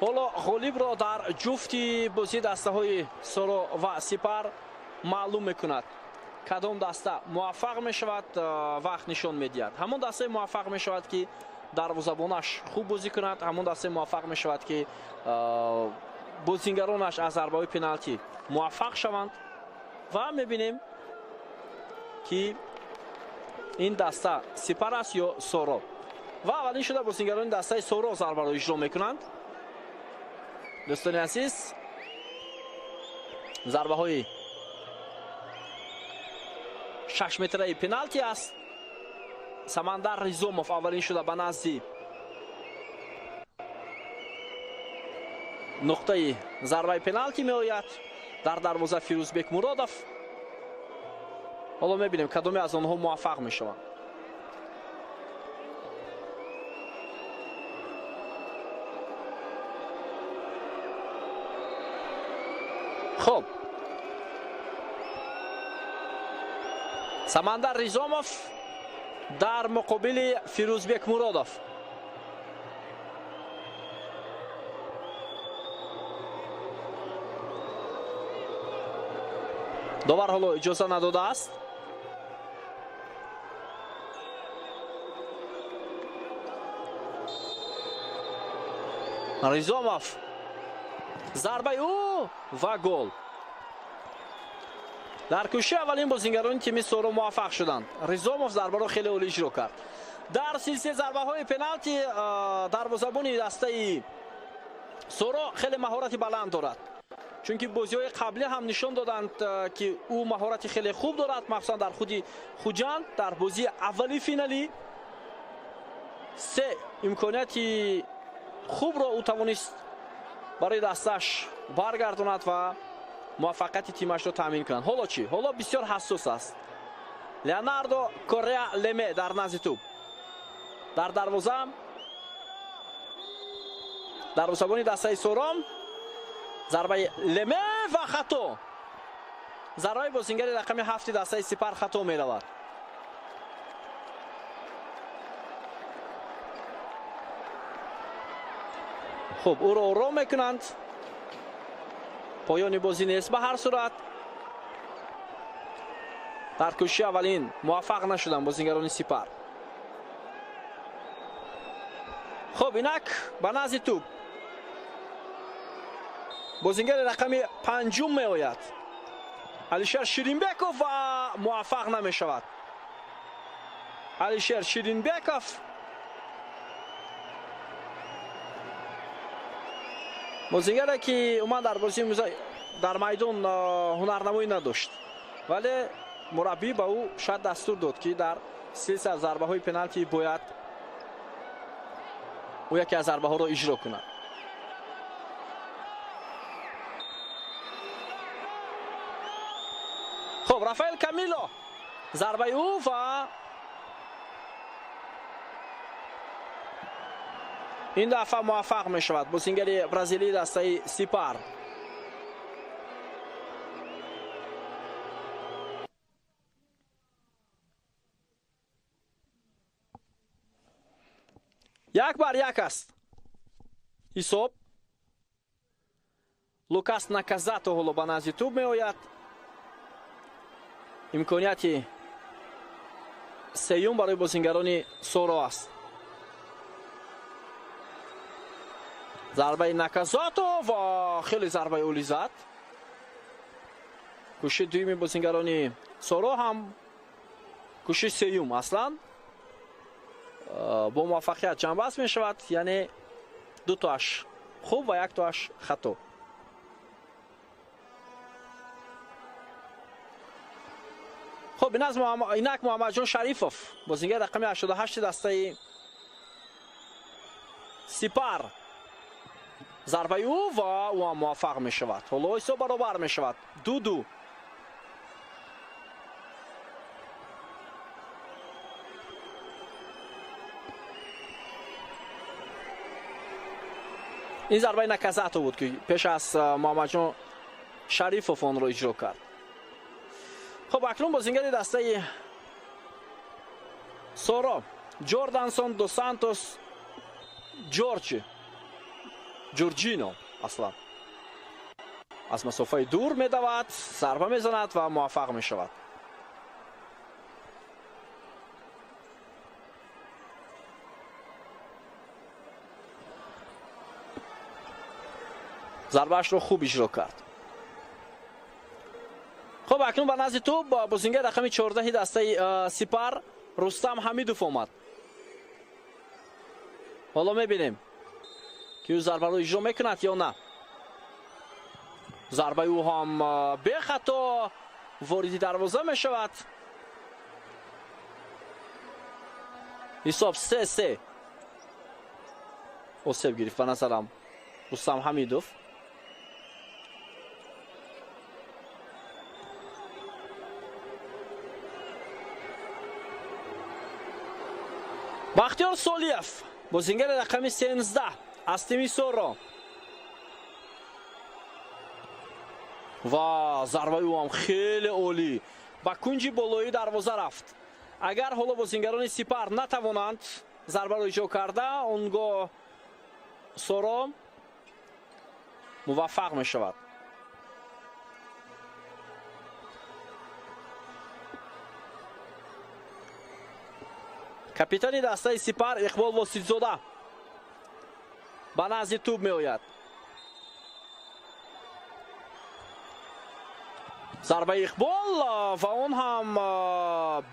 Ҳоло ғолибро дар ҷуфти бозии дастаҳои Соро ва Сипар маълум мекунад. Кадом даста муваффақ мешавад, вақт нишон медиҳад. Ҳамон дастае муваффақ мешавад, ки дарвозабонаш хуб бозӣ кунад, ҳамон дастае муваффақ мешавад, ки бозингаронаш аз зарбаҳои пеналти муваффақ шаванд. Ва мебинем, ки ин даста Сипар аст ё Соро. Ва аввалин шуда бозингарони дастаи Соро зарбаро иҷро мекунанд. Дӯстони азиз, зарбаҳои 6 метраи пеналти аст. Самандар Ризомов аввалин шуда ба назди нуқтаи зарбаи пеналти меояд. Дар дарвоза Фирӯзбек Муродов. Ҳоло мебинем, кадоме аз онҳо муваффақ мешаванд. Хуб, Самандар Ризомов дар муқобили Фирӯзбек Муродов. Довар ҳоло иҷоза надодааст. Ризомов, зарбаи ӯ ва гол. Дар кӯшиши аввалин бозингарони тими Соро муваффақ шуданд. Ризомов зарбаро хеле олӣ иҷро кард. Дар силсилаи зарбаҳои пеналти дарвозабони дастаи Соро хеле маҳорати баланд дорад, чунки бозиҳои қаблӣ ҳам нишон доданд, ки ӯ маҳорати хеле хуб дорад, махсусан дар худи Хуҷанд дар бозии аввали финалӣ се имконияти хубро ӯ тавонист барои дасташ баргардонад ва муваффақияти тимашро таъмин кунад. Ҳоло чӣ? Ҳоло бисёр ҳассос аст. Леонардо Корреа Леме дар назди тӯб. Дар дарвоза дарвозабони дастаи Сором, зарбаи Леме ва хато. Зарбаи бозингари рақами 7 дастаи Сипар хато меравад. Хуб, ӯро ором мекунанд. Поёни бозӣ нест ба ҳар сурат. Дар кӯшиши аввалин муваффақ нашуданд бозингарони Сипар. Хуб, инак ба назди тӯб бозингари рақами 5 меояд. Алишер Ширинбеков ва муваффақ намешавад. Алишер Ширинбеков бозингаре, ки умуман дар бозии дар майдон ҳунарнамоӣ надошт, вале мураббӣ ба ӯ шояд дастур дод, ки дар силсила зарбаҳои пеналти бояд ӯ яке аз зарбаҳоро иҷро кунад. Хуб, Рафаэл Камило, зарбаи ӯ ва ин дафъа муваффақ мешавад бозингари бразилии дастаи Сипар. Як бар як аст ҳисоб. Лукас Наказато ҳоло ба назди тӯб меояд. Имконияти сеюм барои бозингарони Соро аст. Зарбаи Наказато ва хеле зарбаи олӣ зад. Кӯшиши дуюми бозингарони Соро ҳам кӯшиши сеюм аслан бо муваффақият ҷамъбаст мешавад, яъне ду тоаш хуб ва як тоаш хато. Хуб, инак Муҳаммадҷон Шарифов, бозингари рақами 88 дастаи Сипар. Зарбаи ӯ ва ӯ ҳам муваффақ мешавад. Ҳоло ҳисоб баробар мешавад. 2-2. Ин зарбаи Наказато буд, ки пеш аз Муҳаммадҷон Шарифов онро иҷро кард. Хуб, акнун бозингари дастаи Соро Ҷордансон до Сантос Ҷорҷ Ҷорҷино аслан аз масофаи дур медавад, зарба мезанад ва муваффақ мешавад. Зарбаашро хуб иҷро кард. Хуб, акнун ба назди тӯб бозингари рақами 14 дастаи Сипар Рустам Ҳамидов омад. Ҳоло мебинем, ки ӯ зарбаро иҷро мекунад ё на. Зарбаи ӯ ҳам бехато вориди дарвоза мешавад. Ҳисоб 3-3. Осеб гирифт ба назарам Рустам Ҳамидов. Бахтиёр Солиев, бозингари рақами 13 аз тими Соро. Ва зарбаи ӯ ҳам хеле олӣ ба кунҷи болоии дарвоза рафт. Агар ҳоло бозингарони Сипар натавонанд зарбаро иҷро карда, он гоҳ Соро муваффақ мешавад. Капитани дастаи Сипар Иқбол Воситзода ба назди тӯб меояд. Зарбаи Иқбол ва он ҳам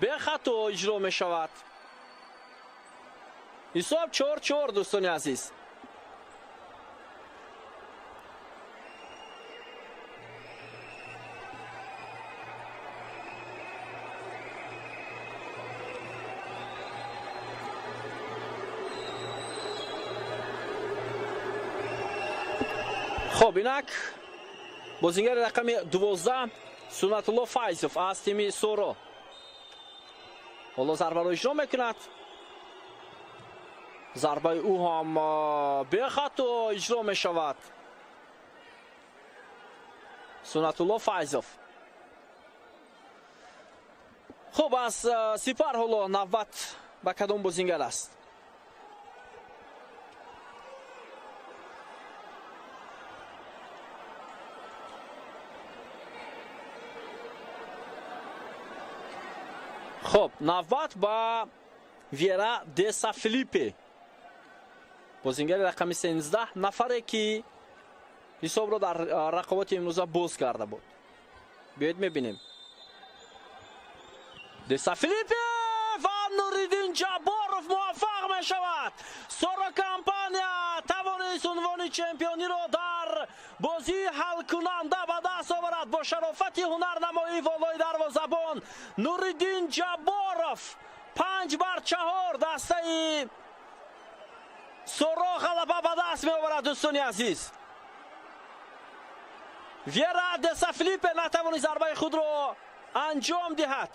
бехато иҷро мешавад. Ҳисоб 4-4, дӯстони азиз. Хоб, инак бозингари рақами 12 Суннатулло Файзов аз тими Соро ҳоло зарбаро иҷро мекунад. Зарбаи ӯ ҳам бехато иҷро мешавад. Суннатулло Файзов. Хуб, аз Сипар ҳоло навбат ба кадом бозингар аст? Хуб, навбат ба Вера Деса Филиппе, бозингари рақами 13, нафаре ки ҳисобро дар рақобати имрӯза боз карда буд. Биёед мебинем. Деса Филиппе ва Нуриддин Ҷабборов муваффақ мешавад. Соро компания тавонист унвони чемпиониро дар бозии ҳалкунанда ба даст оварад бо шарофати ҳунарнамоии волои дарвозабон Нуриддин Ҷабборов. 5-4 дастаи Соро ғалаба ба даст меоварад, дӯстони азиз. Вера Деса Филиппе натавонист зарбаи худро анҷом диҳад.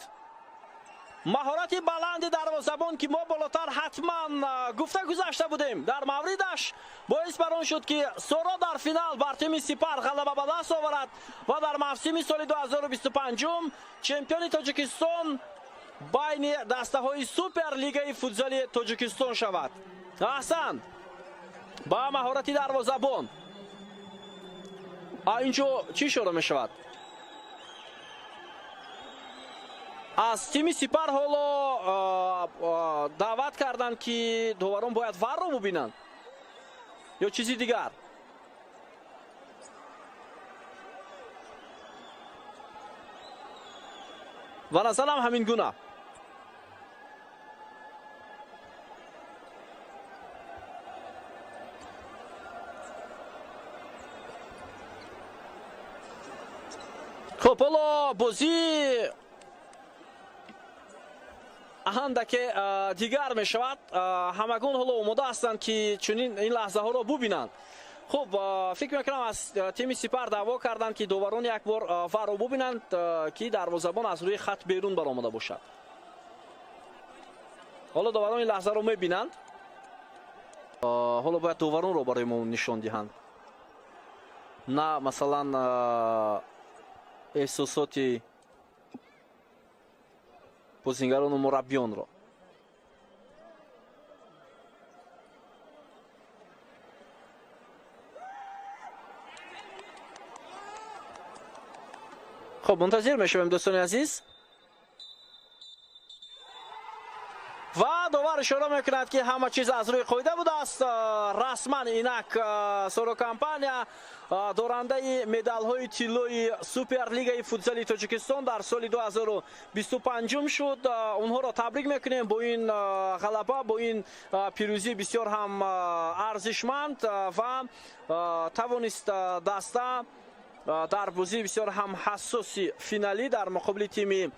Маҳорати баланди дарвозабон, ки мо болотар ҳатман гуфта гузашта будем, дар мавридаш боис бар он шуд, ки Соро дар финал бар тими Сипар ғалаба ба даст оварад ва дар мавсими соли 2025 чемпиони Тоҷикистон байни дастаҳои Суперлигаи футзали Тоҷикистон шавад. Аҳсан ба маҳорати дарвозабон. Инҷо чӣ ишора мешавад? Аз тими Сипар ҳоло даъват карданд, ки доварон бояд варро бубинанд ё чизи дигар. Ва назарам ҳамин гуна. Хуб, ҳоло бозӣ андаке дигар мешавад. Ҳамагон ҳоло омода ҳастанд, ки чунин ин лаҳзаҳоро бубинанд. Хуб, фикр мекунам аз тими Сипар даъво карданд, ки доварон як бор варро бубинанд, ки дарвозабон аз рӯи хат берун баромада бошад. Ҳоло доварон ин лаҳзаро мебинанд. Ҳоло бояд доваронро барои мо нишон диҳанд, на масалан эҳсосоти бозингарону мураббиёнро. Хуб, мунтазир мешавем, дӯстони азиз. Ва довар ишора мекунад, ки ҳама чиз аз рӯи қоида будааст. Расман инак Соро Компания дорандаи медалҳои тиллои Суперлигаи футзали Тоҷикистон дар соли 2025 шуд. Онҳоро табрик мекунем бо ин ғалаба, бо ин пирӯзии бисёр ҳам арзишманд, ва тавонист даста дар бозии бисёр ҳам ҳассоси финалӣ дар муқобили тими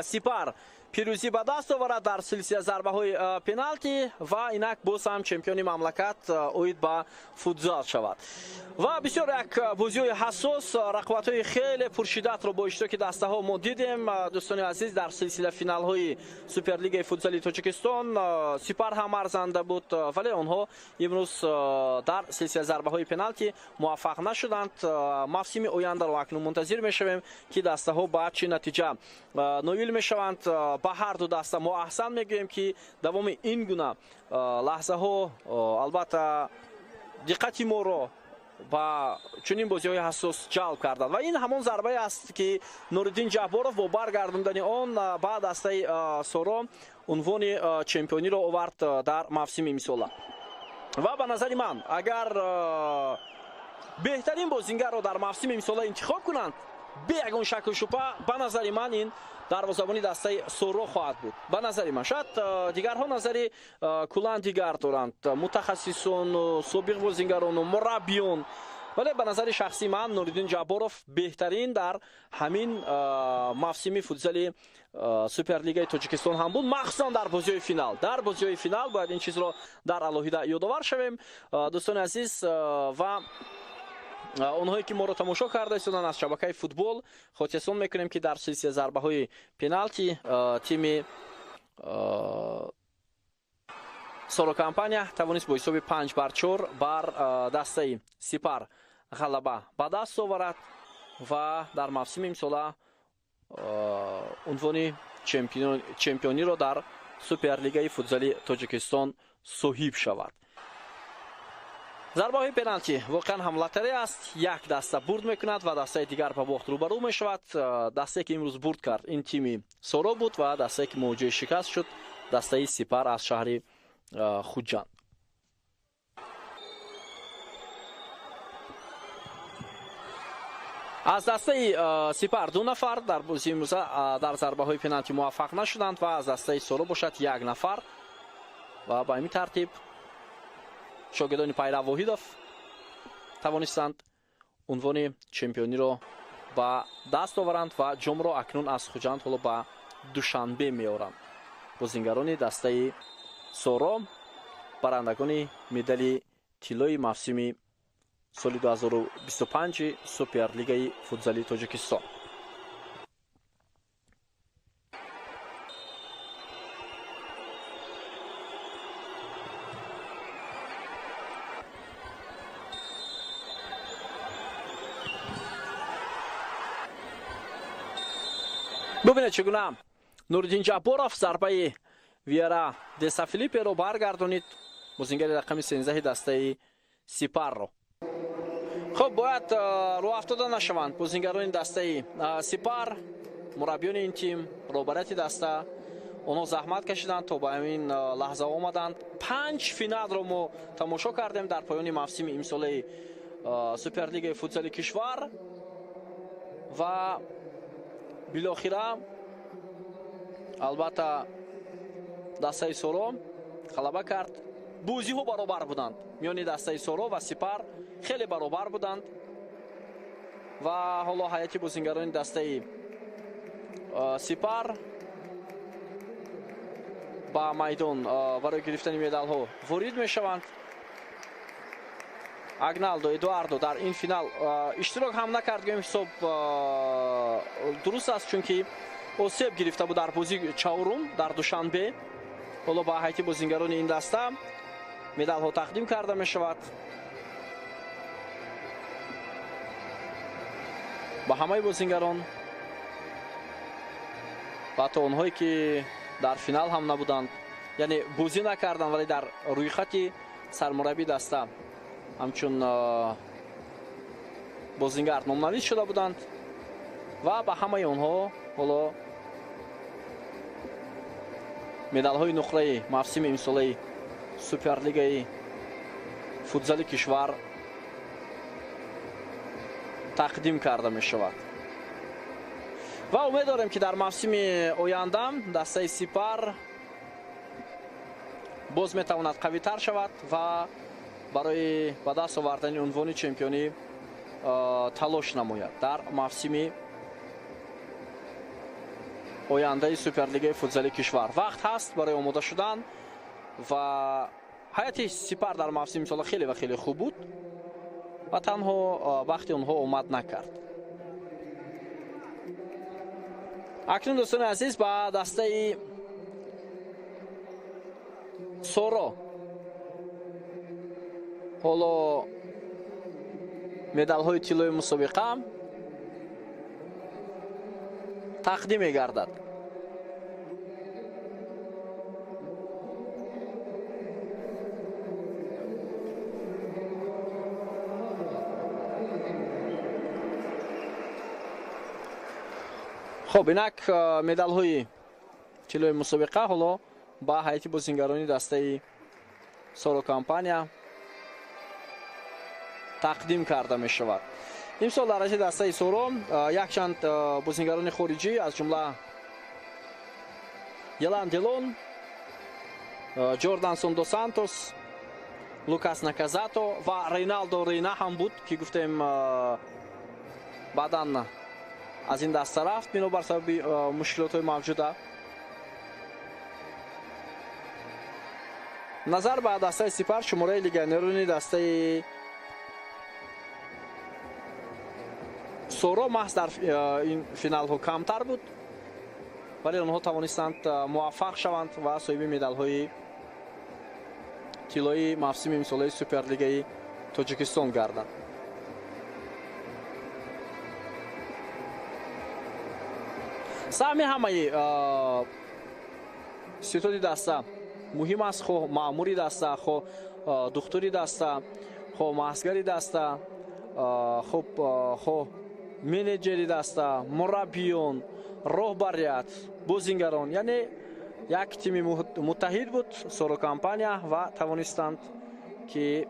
Сипар пирӯзӣ ба даст оварад дар силсила зарбаҳои пеналти ва инак боз ҳам чемпиони мамлакат оид ба футзал шавад. Ва бисёр як бозиҳои ҳассос, рақобатҳои хеле пуршиддатро бо иштироки дастаҳо мо дидем, дӯстони азиз, дар силсила финалҳои Суперлигаи футзали Тоҷикистон. Сипар ҳам арзанда буд, вале онҳо имрӯз дар силсила зарбаҳои пеналти муваффақ нашуданд. Мавсими ояндаро акнун мунтазир мешавем, ки дастаҳо ба чӣ натиҷа ноил мешаванд. Ба ҳар ду даста мо аҳсан мегӯем, ки давоми ин гуна лаҳзаҳо албатта диққати моро ба чунин бозиҳои ҳассос ҷалб карданд. Ва ин ҳамон зарбае аст, ки Нуриддин Ҷабборов бо баргардондани он ба дастаи Соро унвони чемпиониро овард дар мавсими имсола. Ва ба назари ман, агар беҳтарин бозингарро дар мавсими имсола интихоб кунанд, бе ягон шаку шубҳа, ба назари ман, ин дарвозабони дастаи Соро хоҳад буд. Ба назари ман, шояд дигарҳо назари куллан дигар доранд, мутахассисону собиқ бозингарону мураббиён, вале ба назари шахсии ман Нуриддин Ҷабборов беҳтарин дар ҳамин мавсими футзали Суперлигаи Тоҷикистон ҳам буд, махсусан дар бозиҳои финал. Дар бозиҳои финал бояд ин чизро дар алоҳида ёдовар шавем, дӯстони азиз. Ва онҳое ки моро тамошо карда истоданд аз шабакаи футбол, хотиррасон мекунем, ки дар силсила зарбаҳои пеналти тими Соро Компания тавонист бо ҳисоби 5-4 бар дастаи Сипар ғалаба ба даст оварад ва дар мавсими имсола унвони чемпиониро дар Суперлигаи футзали Тоҷикистон соҳиб шавад. Зарбаҳои пеналти воқеан ҳам лотарея аст. Як даста бурд мекунад ва дастаи дигар ба бохт рӯбарӯ мешавад. Дастае, ки имрӯз бурд кард, ин тими Соро буд ва дастае, ки мавҷуи шикаст шуд, дастаи Сипар аз шаҳри Хуҷанд. Аз дастаи Сипар ду нафар дар бозии имрӯза дар зарбаҳои пеналти муваффақ нашуданд ва аз дастаи Соро бошад як нафар. Ва ба ҳамин тартиб шогирдони Пайрав Воҳидов тавонистанд унвони чемпиониро ба даст оваранд ва ҷомро акнун аз Хуҷанд ҳоло ба Душанбе меоранд. Бозингарони дастаи Соро, барандагони медали тиллои мавсими соли 2025 Суперлигаи футзали Тоҷикистон. Бубинед, чӣ гуна Нуриддин Ҷабборов зарбаи Виера Деса Филипперо баргардонид, бозингари рақами 13 дастаи Сипарро. Хуб, бояд рӯафтода нашаванд бозингарони дастаи Сипар, мураббиёни ин тим, роҳбарияти даста. Онҳо заҳмат кашиданд то ба ҳамин лаҳза омаданд. Панҷ финалро мо тамошо кардем дар поёни мавсими имсолаи Суперлигаи футзали кишвар ва билохира албатта дастаи Соро ғалаба кард. Бозиҳо баробар буданд миёни дастаи Соро ва Сипар, хеле баробар буданд ва ҳоло ҳайати бозингарони дастаи Сипар ба майдон барои гирифтани медалҳо ворид мешаванд. Агналдо Эдуардо дар ин финал иштирок ҳам накард, гӯем ҳисоб дуруст аст, чунки осеб гирифта буд дар бозии чаҳорум дар Душанбе. Ҳоло ба ҳайати бозингарони ин даста медалҳо тақдим карда мешавад. Ба ҳамаи бозингарон ва ҳатто онҳое, ки дар финал ҳам набуданд, яъне бозӣ накарданд, вале дар рӯйхати сармураббии даста ҳамчун бозингар номнавис шуда буданд. Ва ба ҳамаи онҳо ҳоло медалҳои нуқраи мавсими имсолаи Суперлигаи футзали кишвар тақдим карда мешавад. Ва умед дорем, ки дар мавсими оянда дастаи Сипар боз метавонад қавитар шавад ва барои ба даст овардани унвони чемпионӣ талош намояд дар мавсими ояндаи Суперлигаи футзали кишвар. Вақт ҳаст барои омода шудан ва ҳайати Сипар дар мавсими имсола хеле ва хеле хуб буд ва танҳо вақти онҳо омад накард. Акнун, дӯстони азиз, ба дастаи Соро ҳоло медалҳои тиллои мусобиқа тақдим мегардад. Хуб, инак медалҳои тиллои мусобиқа ҳоло ба ҳайати бозингарони дастаи Соро компания тақдим карда мешавад. Имсол дар ҳайати дастаи Соро якчанд бозингарони хориҷӣ, аз ҷумла Елан Делон, Ҷордансон до Сантос, Лукас Наказато ва Рейналдо Рейна ҳам буд, ки гуфтем баъдан аз ин даста рафт бинобар сабаби мушкилотҳои мавҷуда. Назар ба дастаи Сипар, шумораи легионерони дастаи Соро маҳз дар ин финалҳо камтар буд, вале онҳо тавонистанд муваффақ шаванд ва соҳиби медалҳои тиллоии мавсими имсолаи Суперлигаи Тоҷикистон гарданд. Саҳми ҳамаи ситоди даста муҳим аст, хоҳ маъмури даста, хоҳ духтури даста, хоҳ маҳзгари даста, хуб, хоҳ менеҷери даста, мураббиён, роҳбарият, бозингарон. Яъне як тими муттаҳид буд Соро компания ва тавонистанд, ки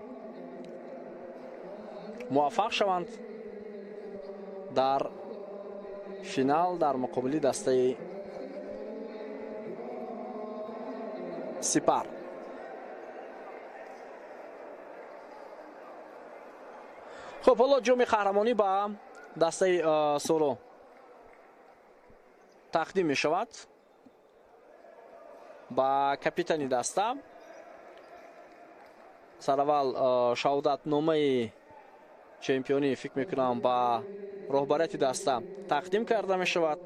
муваффақ шаванд дар финал дар муқобили дастаи Сипар. Хуб, ҳоло ҷоми қаҳрамонӣ ба дастаи Соро тақдим мешавад, ба капитани даста. Сараввал шаҳодатномаи чемпионӣ, фикр мекунам, ба роҳбарияти даста тақдим карда мешавад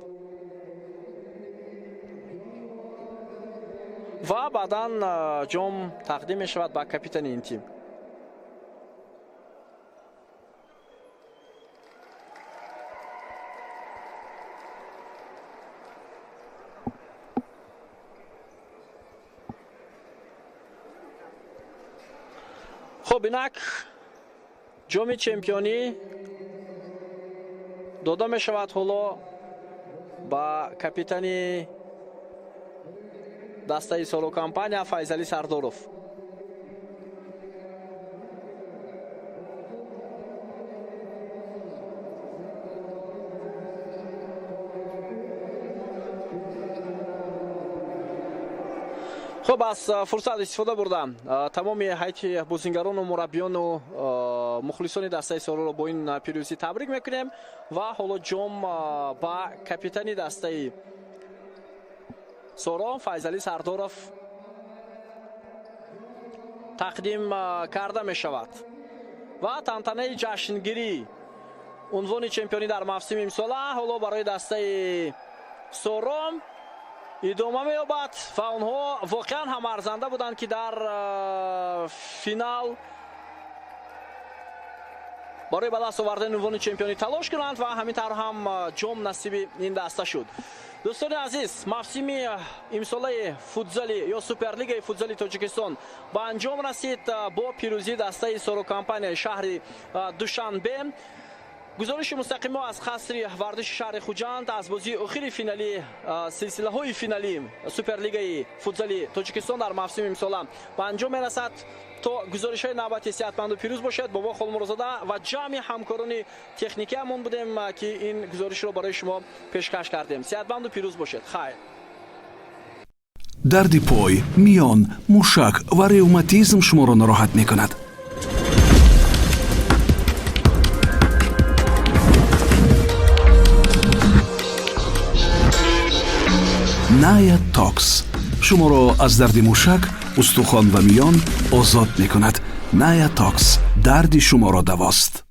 ва баъдан ҷом тақдим мешавад ба капитани ин тим. Хуб, инак ҷоми чемпионӣ дода мешавад ҳоло ба капитани дастаи Соро компания Файзалӣ Сардоров. Хуб, аз фурсат истифода бурдам, тамоми ҳайати бозингарону мураббиёну мухлисони дастаи Сороро бо ин пирӯзӣ табрик мекунем ва ҳоло ҷом ба капитани дастаи Соро Файзалӣ Сардоров тақдим карда мешавад ва тантанаи ҷашнгирӣ унвони чемпионӣ дар мавсими имсола ҳоло барои дастаи Соро идома меёбад ва онҳо воқеан ҳам арзанда буданд, ки дар финал барои ба даст овардани унвони чемпионӣ талош кунанд ва ҳамин тавр ҳам ҷом насиби ин даста шуд. Дӯстони азиз, мавсими имсолаи футзали ё Суперлигаи футзали Тоҷикистон ба анҷом расид бо пирӯзии дастаи Соро компанияи шаҳри Душанбе. Гузориши мустақим мо аз қасри варзиши шаҳри Хуҷанд аз бозии охири финалӣ, силсилаҳои финалӣ Суперлигаи футзали Тоҷикистон дар мавсими имсола ба анҷом мерасад. То гузоришҳои навбатӣ сеҳатманду пирӯз бошед. Бобо Холмурозода ва ҷамъи ҳамкорони техникиамон будем, ки ин гузоришро барои шумо пешкаш кардем. Сеҳатманду пирӯз бошед, хайр. Дарди пой, миён, мушак ва ревматизм шуморо нороҳат мекунад? Ная Токс шуморо аз дарди мушак, устухон ва миён озод мекунад. Ная Токс дарди шуморо давост.